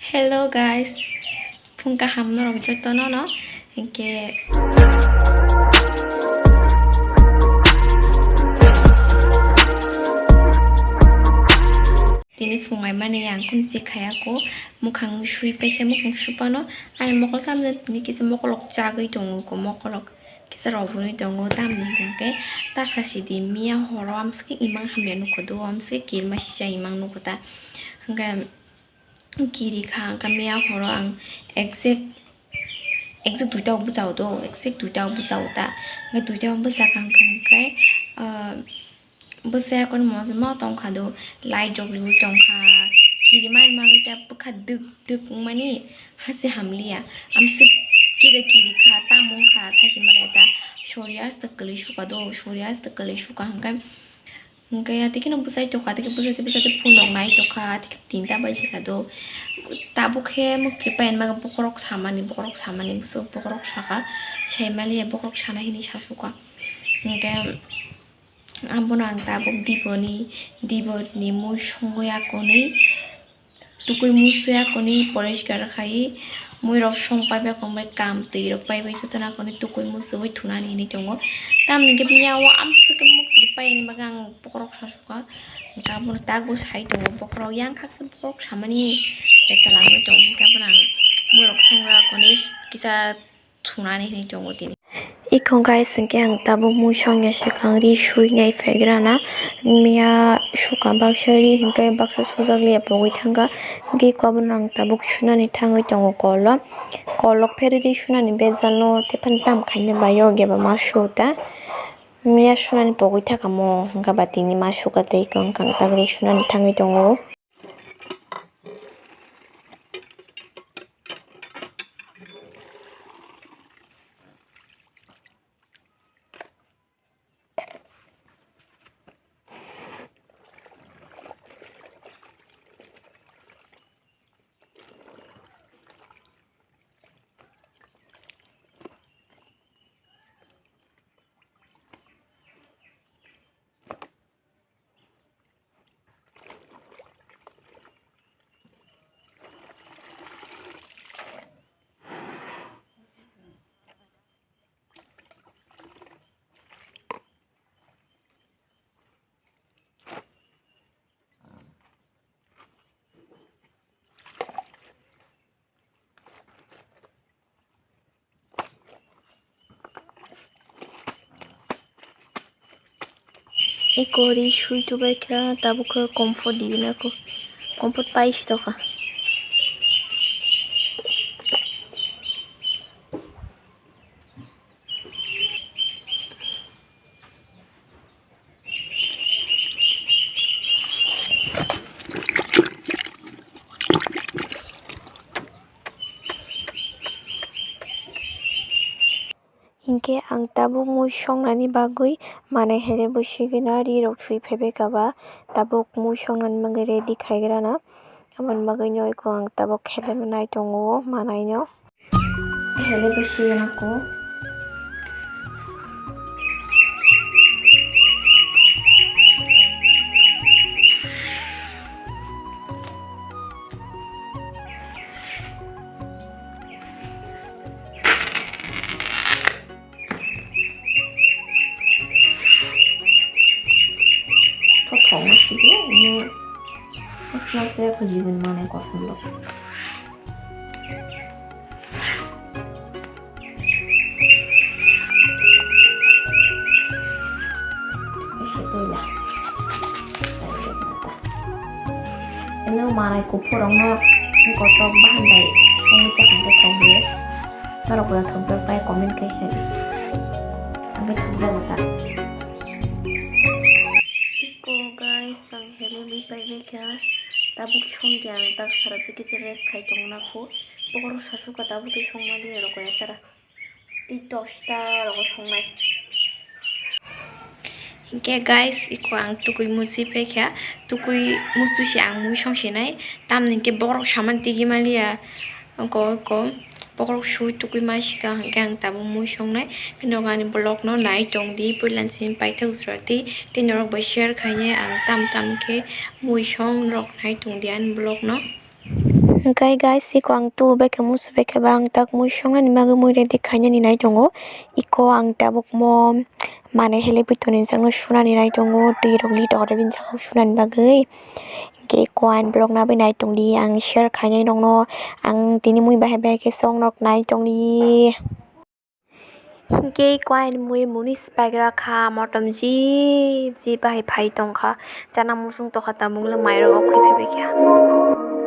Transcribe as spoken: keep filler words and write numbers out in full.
Hello guys, phung kaham norok jotono no, hinkhe tini phung aimani ang khum si khaya ko, mukhang sui paikhe mukhang supano, ani mokol tamjani tini kisa mokolok chagwi tongo ko, mokolok kisa rogwi tongo, tamni hinkhe ta sasi di miya horo amsike imang hamya nukho do, amsike kirma sija imang nukho ta, hinkhe kiri kha, hinkhe miya horo ang exact, exact duita o bwchao do, exact duita o bwchao ta, hinkhe duita o bwchakha hinkhe, hinkhe, ah, bwchaya kono mojma tongkha do, light rok riui tongkha, kiri mani bagwi ta bwkha dwk dwk wngmani hase hamliya, amswk kiri kiri kha, tamo wngkha saisi maliya ta, sori aste kwlwi sukha do, sori aste kwlwi sukha hinkhe. Hinkhe ya tei kheno bwchai tokha, tei khe bwchai tei bwchai tei phone rok nai tokha, tei khe tinta baji kha do. Tabuk khe mwktwi painma bokhorok samani, bokhorok samani, bwswk bokhorok saka, sai maliya bokhorok sana hinwi sasukha. Hinkhe abono ang tabuk diboni, diboni mui songwi akonwi. Tukui musuya koni poriskar khai, mui rok song paibai kongbai kam twi rok paibai jotono koni tukui musuwi thunani hinwi tongo. Tamni khe miya o amswk khe muktwi paiyani bagwi ang bokhorok sasukha, hinkhe abono tabuk sai tongo bokhorok, yang khaksa bokhorok samani betta langwi tongo, hinkhe abono ang mui rok songya koni kisa thunani hinwi tongo tini. Iko guys, hinkhe ang tabuk mui songya swkang ri suinai phaigrana. Miya suka baksa ri hinkhe baksa sujak liya pogwi thangkha. Hinkhe iko abono ang tabuk sunani thangwi tongo kolo. Kolok pherwi ri sunani bejalo tephano tam khaina baio geba ma su ta. Miya sunani pogwi thakamo hinkhe ba tini ma suka tei iko wngkha ang tak ri sunani thangwi tongo. Eko ri sui tubai kha, tabuk khe comfort di gwnang kho, comfort pai si tokha. Hinkhe ang tabuk mui songnani bagwi manai hele bwswigwino ri rok sui phaibai kha ba, tabuk mui songnani bagwi ready khaigrana, aboni bagwino eko ang tabuk khelai nai tongo manaino. Hele bwswigwino ko. Kothoma sidi, ini asla saya kejibun mana kosong dok. Ese tuya. Eno manai kuphurokno kotok bahan bai songwi chakha khe thok bile. Norok bo thokjak bai comment khai khe. Ang bai thokjak ta. Iko guys, ang helai bai pai bai kha. Tabuk songya ang tak sara kisa rest khai tongna kho. Bokhorok sasukha tabuk tei songmani rok ya sara. Tei dosta rogo songnai. Hinkhe guys, iko ang tukui muchwi paikha, tukui muchwi se ang mui songsinai, tamni hinkhe bokhorok samani tigi maliya, oko oko bokhorok sui tukui ma sika hinkhe ang tabuk mui songnai, tei norok ani vlog no nai tongdi, puila simi paithak jora tei, tei norok bai share khainai ang tam tam khe mui song norok nai tongdi ani vlog no. Hwnkhe guys, iko ang tu bai khe musu bai khe ba ang tak mui songnani bagwi mui ready khainani nai tongo. Iko ang tabuk mo manwi helebrito ni jakno sunani nai tongo, twi rok li tongo bini saka o sunani bagwi. Hwnkhe iko ang vlog no bai nai tongdi, ang share khainai nokno, ang tini mui bahai bahai khe song nok nai tongdi. Hwnkhe iko ang mui muni spike rakha, motom jip jip bahai phai tongkha, chana muchung tokha, tamung le mairok o khwi phai baikha.